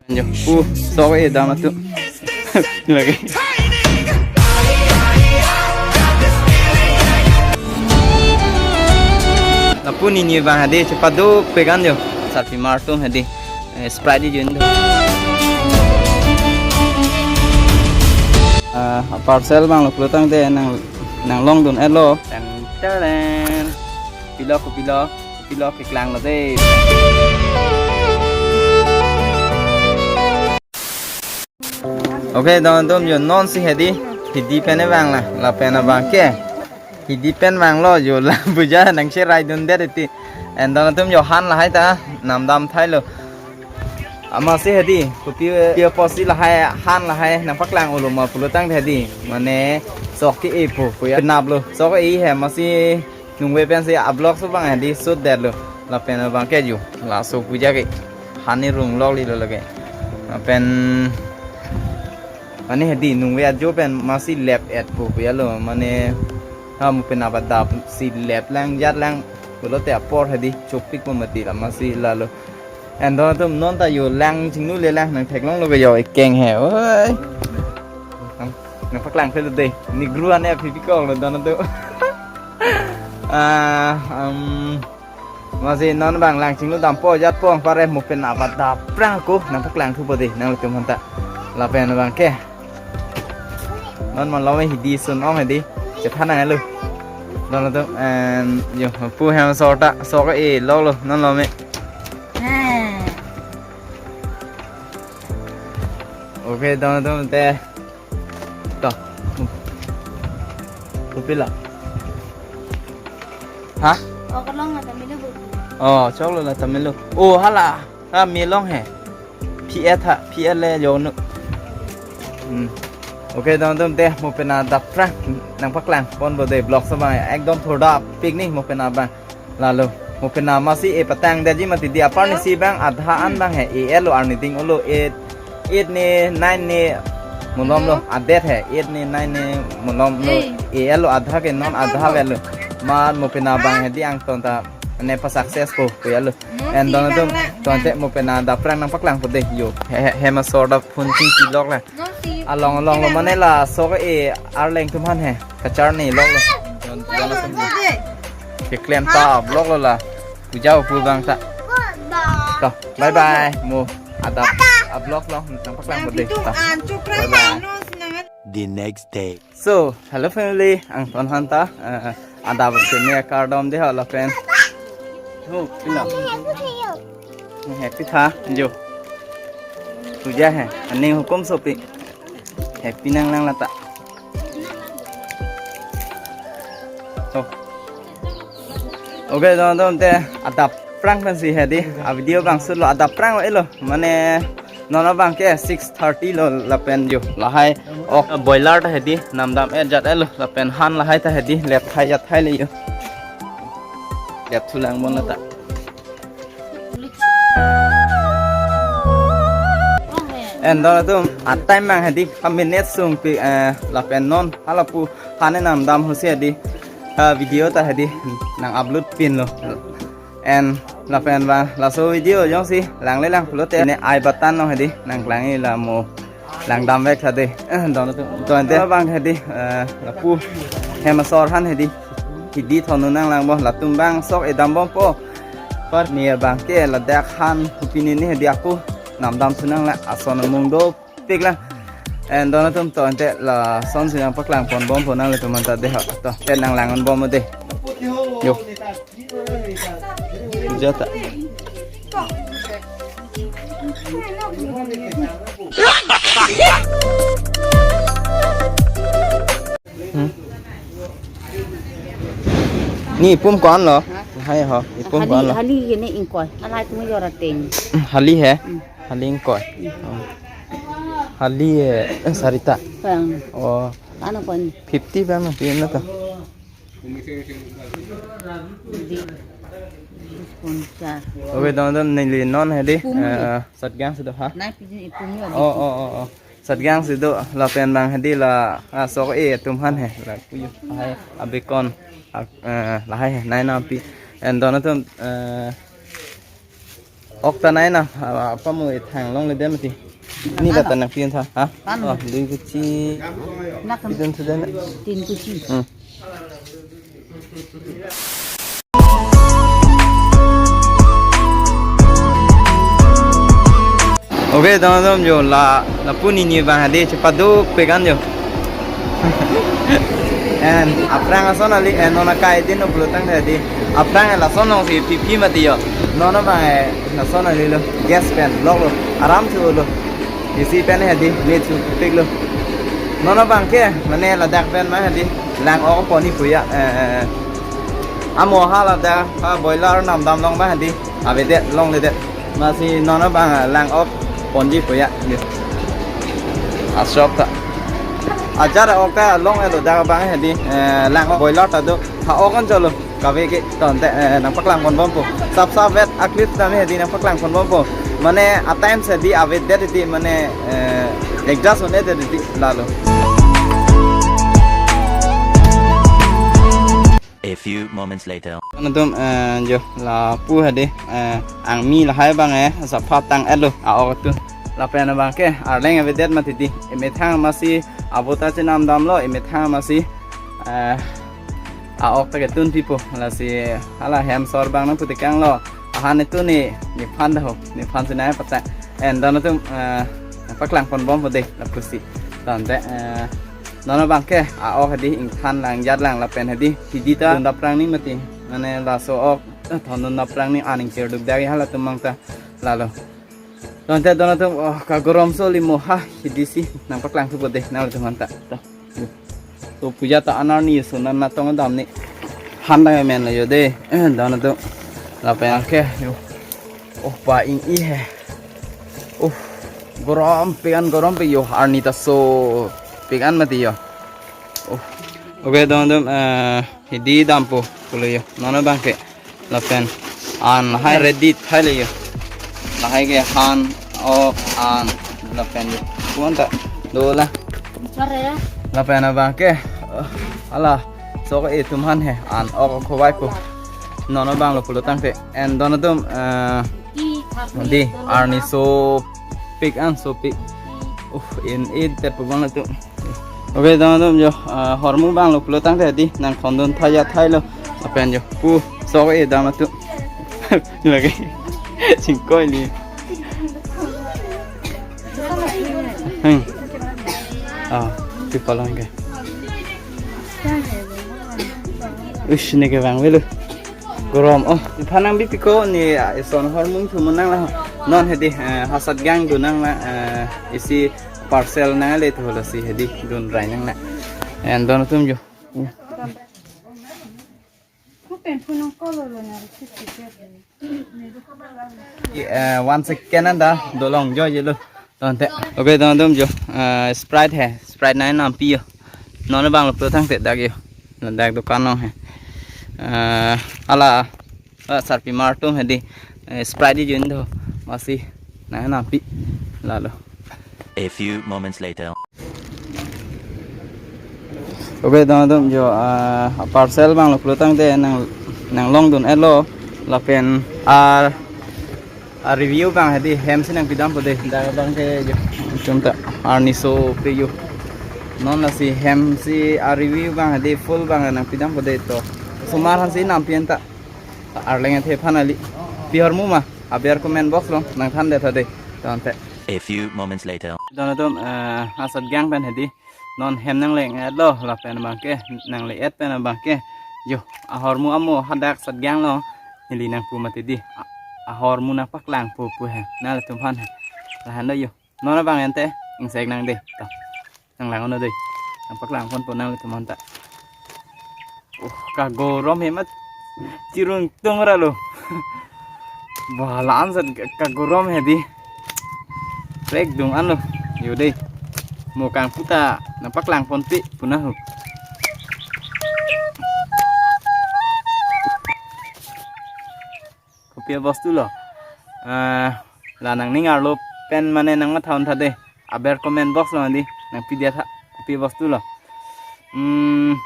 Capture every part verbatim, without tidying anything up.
Jo, pu sok-e dam atum. Lake. Lapu nini abang hedi chepadopik an jo. Sarpi mar atum hedi. Eh, Sprite di jun do. Ah, parcel abang lo pulotangte nang, nanglongdun-etlo. Tang tang. Pilok, pilok. Pilok keklang lo dei. Okay, don atum jo, non si hedi, hidi pen vanglo, lapen abang ke hidi pen vanglo jo, la puja nangcheraidundet eti. And don atum jo, han lahai ta namdam thailo. Amatsi hedi, kopi, kopi apotsi lahai han lahai nangpaklang-olo ma pulotangte hedi, mane sok ke-epo, puya naplo. Sok ke-e he, amatsi nungve pensi a-vlog so abang hedi shoot detlo. Lapen abang ke jo, laso puja ke hani rung loklo lake. Lapen mane hedi nungve ajo pen amatsi lep-etpo puyalo, mane ha mo pen apadap si lep lang jat lang pulote apor hedi chopikpo mati, la amatsi lalo. And don atum, non ta jo lang chingnule lang, nangtheklonglo ke jo, ekeng he. Oi. Nang, nangpaklang phelo dei. Negro ane aphi pikoklo don atum. Ah, um, amatsi non abang lang chinglu dampo jatpo, pare mo pen apadap aphrang ko nangpaklang thupo dei nanglitum aphanta. Lapen abang ke non malom hedi sun-ong hedi. Chethan nangnelo. Don atum, and jo, pu hem sorta sok-e loklo non malom. Ah. Okay, don atum te. To. Kopilo? Ha? Oh, kelong la ta melo bo. Oh, choklo la ta melo. Oh, hala. Ha, melong he. P F ha, P F le jo nu. Hmm. Okay, don atum te, mo pen adap aphrang nangpaklang ponpo dei, vlog so abang ekdom thurda pik ni mo pen abang. Lalo, mo pen amatsi e patang detji mati dei, apar ni si abang adha an abang he, e-etlo arni ding-olo, eight, eight ne, nine ne malomlo, adet he, eight ne, nine ne malomlo, e-etlo adha ke non adha avelo. Ma mo pen abang hedi angton ta ne pa-success po, puyalo. And don atum, tangte mo pen adap aphrang nangpaklangpo dei, jo, he, he, hem asor ta phone chingki lok la. Along along lo mane la sok-e arleng atum aphan he. Kacharni loklo. Don, don atum. Keklem ta vlog lo la. Puja pu abang ta. To, bye bye. Mo adap a-vlog lo nangpaklangpo dei. To. Bye bye. The next day. So, hello family, angton aphanta, eh, adap keme kardom dei ho lapen. Oh, pilo. Happy tha, jo. Puja he, aning hukum sopik. Happy nanglang lata. Oh. Okay, don atum te adap aphrang pensi hedi, a-video abang shoot lo, adap aphrang lo elo. Mane non abang ke six thirty lo lapen jo. Lahai ok boiler ta hedi namdam-et jat-etlo lapen han lahai ta hedi lep thai jat thaile jo. Lep thulang bon lata. And don atum, a-time abang hedi, a-minute sungpik, eh, lapen non hala pu han namdam ahutsi hedi, eh, video ta hedi nang-upload pinlo. And lapen abang laso video jongsi langle lang pulote ne I button along hedi nangklang-e, la mo langdam vek tha dei. Eh, don atum, don te abang hedi, eh, lapu hem asor aphan hedi hidi thon-un nanglangpo, latum abang sok-e dambompo. Par ni abang ke ladak han kopine ni hedi ako namdam thu nang la, ason amung dopik lang. And don atum, to ante lasonsi nangpaklang ponbompo nanglitum aphanta dei ho. To, te nanglang-un bompo dei. Jo. Puja ta. Hmm? Ni ipum ko-an lo? Ha? Lahai ho, ipum ko-an lo? Hali, hali ke ne ingkoi. Alai tum jor ateng. Hali he? Hmm. Hali ingkoi. Hmm. Oh. Hali, eh, sarita. Bang. Oh. Ano kon? Fifty bang na, pian na to. Di. Ponchas. Okay, don atum, neli non hedi. Pum eh, Satgang si do ha? Nai pijin ipum yo. Oh, oh, oh, oh. Satgang si do lapen abang hedi la, ah, sok-e atum aphan he. La puyo. Lahai abikon. Ah, eh, lahai he. Nai nampi. And don atum, eh, Ok ta nai na, ah, apa mo ithang longledet mati. Ni la ta nangpi-un tha, ha? Tan. Oh, dui kuchi. Nak. Pi-un sudah na. Tin kuchi. Hmm. Okay, dong dong jo la, lapu nini abang hadi chepaduk pekan jo. And aphrang ason kali, eh, non akai din pulo tangte hadi. Aphrang lason alongsi pipi mati jo. Non abang, eh, lason kali lo. Gas pen, lok lo. Aram si lo. Isi pen hadi, meat supik lo. Non abang ke, mane ladak pen ma hadi. Lang-ok pon-i pu ya. Eh, amo ha ladak, ha boiler namdam long ma hadi. Avedet longledet. Amatsi non abang, eh, lang-ok ponji pu ya. Di. Asrop ta. Ajar ok ta long-etlo dak abang hadi, eh, lang-ok boiler ta do. Ha-ok an cholo. Kave ke tangte, eh, nangpaklang ponbompo. Sap sap vet a-clip tame hadi nangpaklang ponbompo. Mane a-time si hadi avedet hadi mane, eh, adjust un-edet hadi lalo. A few moments later. Anatum, eh, jo lapu hadi, eh, angmi lahai abang, eh, sapha tang-etlo a-ok atum. Lapen abang ke arleng avedet mati di. Emethang amatsi abo ta chenamdamlo, emethang amatsi, eh, a-ok ta ketun pipo. Lasi hala hem sor abang nangputekanglo. Ahan itu ni, nephan dah ho, nephan sinai patang. And dong atum, eh, paklang ponbompo de, lapusi. Tangte, eh, non abang ke a-ok hadi ingthan lang, jat lang lapen hadi hidi ta dun daprang ni mati. Mane laso ok, eh, thondun daprang ni aning cherduk dari halatum abang ta lalo. Tangte dong atum, oh, kagoromso limo ha, hadi si nangpaklang thupo de, nanglitum aphanta. To. So puja ta anar ni so nan natong dam ni. Han dang men lo jo de. Eh, dong atum. Lapen ke jo. Oh, pa ing-i he. Oh, gorom pekan, gorom pe jo, arni ta sopik an mati jo. Oh. Okay, dong atum, eh, hidi dampo pulo jo. Non abang ke. Lapen an lahai ready thai le jo. Lahai ke han, ok, an, lapen jo. Kuan ta do la. Mare. Lapen abang ke, eh, hala sok-e atum aphan he, an, ok, ok khovai po. Non abang lo pulo tangte. And dong atum, eh, di arni sopik an, sopik. Uh, in it te pu abang atum. Okay, dong atum jo, ah, hormu abang lo pulo tangte hadi nangthondun thaya thailo. Lapen jo pu sok-e dam atum. Lagi. Chingkoi li. Hmm. Ah, pi palong ke. Ush, ne kevang avelo. Gorom, oh, iphan nangbipi ko ni, ah, ison hormu thu mo nang la. Non hadi, eh, ha Satgang dun nang la, eh, isi parcel nangle thu lasi hadi dun rai nang la. And dong atum jo. Eh, one second anda, dolong jo je lo. Tangte. Okay, dong atum jo. Eh, Sprite he. Sprite nai nampi jo. Non abang lo pulo tangte dak jo. Dak dukan along he. Eh, hala, ah, sarpimar atum hadi. Eh, Sprite di jun do. Amatsi nai nampi. Lalo. A few moments later. Okay, dong atum jo, ah, parcel abang lo pulo tangte nang, nanglong dun-etlo. Lapen, ah, a-review abang hadi hem si nangpidampo de, dak abang ke jo. Chum ta arni sopik jo. Non lasi hem si a-review abang hadi full abang nangpidampo de to. Osomar aphan si nampi anta. Arleng athe aphan kali. Pi hormu ma? Aber comment box along nangthandet tha de. Tangte. A few moments later. Dong atum, eh, ha Satgang pen hadi. Non hem nangle-etlo, lapen abang ke, nangle-et pen abang ke. Jo, ahormu amo hadak Satgang along, neli nangpu mati di. A-, ahormu nangpaklangpo pu he, nanglitum aphan he. Lahan do jo. Non abang ente, ingsek nang de. To. Nanglang-un de. Nangpaklang ponpo nanglitum aphanta. Oh, kagorom he mat. Chirung tung ra lo. Ba, la-an sat ka-, kagorom hadi. Prek dung-an lo. Jo de. Mo kangpu ta nangpaklang ponpe pu na ho. Kopi abostu lo. Eh, la nangning arlo pen mane nangmatha-un tha de. Aber comment box along di. Nangpidetha. Kopi abostu lo. Hmm,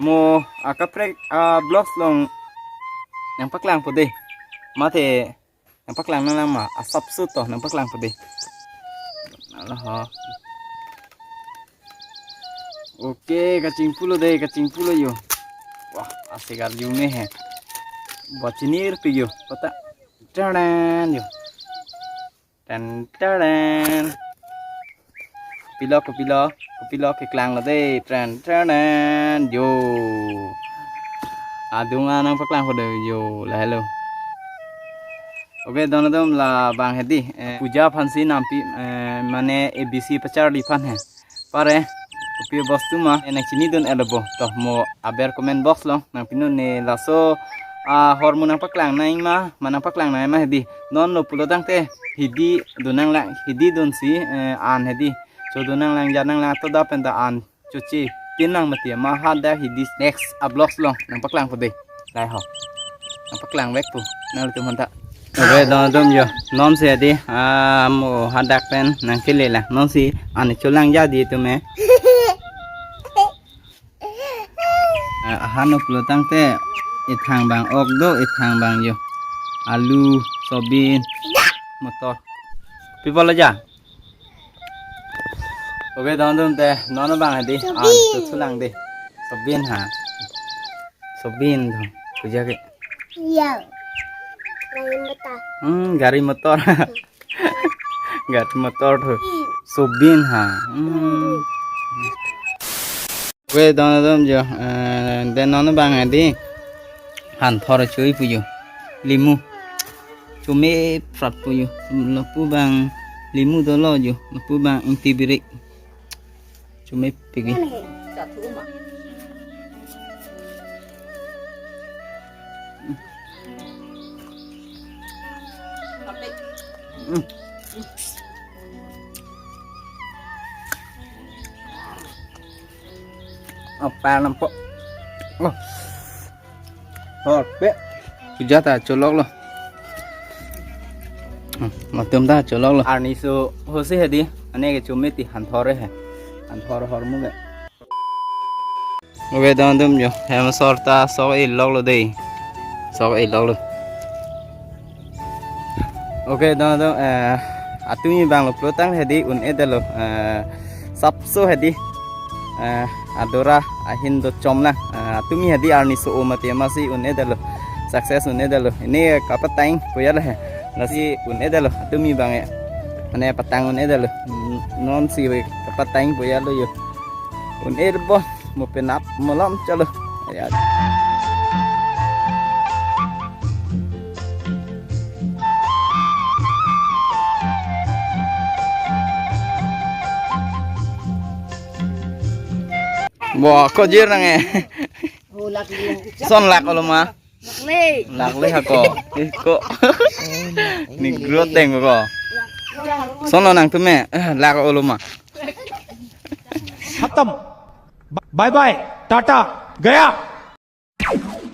mo akaprek a-vlogs along nangpaklangpo de. Mate Nangpaklang nanglang ma, asapso to nangpaklang po dei. Ala ho. Oke, kachingpulo dei, kachingpulo yo. Wah, asik arju me he. Bochinir pi yo, kota. Taren yo. Ten taren. Kopilo, kopilo, kopilo keklanglo dei. Tren, tren, yo. Adung anang paklang po dei yo, lahelo. Oke, don atum labang hedi. Eh, puja aphansi nampi, eh, mane A B C pacharli aphan he. Pare, kopi bostu ma, eh, nangchinidun-etlo bo. To, mo aber comment box along nangpinon ne laso, ah, ahormu nangpaklang nangji ma, ma nangpaklang nangji ma hedi. Non lo pulo tangte, hidi dun nanglang, hidi dunsi, eh, an hedi. Chodun nanglang, jar nanglang, to da pen ta an choche tin lang mati ma, hadak hidi next a-vlogs along nangpaklang po dei. Lahelo. Nangpaklang vek po nanglitum aphanta. Oke, don atum yo. Nonsi hedi, ah, mo hadak pen nangkele lang. Nonsi an cholang jadi atum eh. Ah, ahan pulo tangte ethang abang ok do, ethang abang yo. Alu, soybean, motor. Pi pulo ja? Oke, don atum te, non abang hedi, ah, soybean. Chothulang dei. Soybean ha. Soybean do. Puja ke. Iya. Gari motor. Hmm, gari motor. Gari motor to. Hmm. Soybean ha. Hmm. Oke, don atum yo, eh, den non abang hedi. Hanthor choi pu yo. Limu. Chome prat pu yo. Lapu abang limu dolo yo. Lapu abang ingti birik. Chome pigi. Apa nampak? Oh. Thor pe. Puja ta choloklo. Hmm, latum ta choloklo. Arni so hosi hedi, ane ke chome ti hanthor he. Hanthor ahormu ke. Oke, don atum yo. Hem asor ta sok-e loklo dei. Sok-e loklo. Oke, don atum, eh, atumi abang lo pulo tang hedi un-edetlo, eh, sapso hedi, eh, adora ahin do chomlang, eh, atumi hedi arni so-o mati masi un-edetlo, success un-edetlo. Ini kapatang po ya lo he, lasi un-edetlo, atumi abang ya, mane patang un-edetlo, nonsi kapatang po ya lo yo. Un-er bo, mo penap malom chalo. Ya. Bo, ko jir nang eh. Oh, lak liya. Son lak olo ma. Lak le. Lak le ha ko. Eh, ko. Ni grot deng ko. Son lo nangtum eh. Eh, lak olo ma. खत्म। Bye bye, Tata, गया।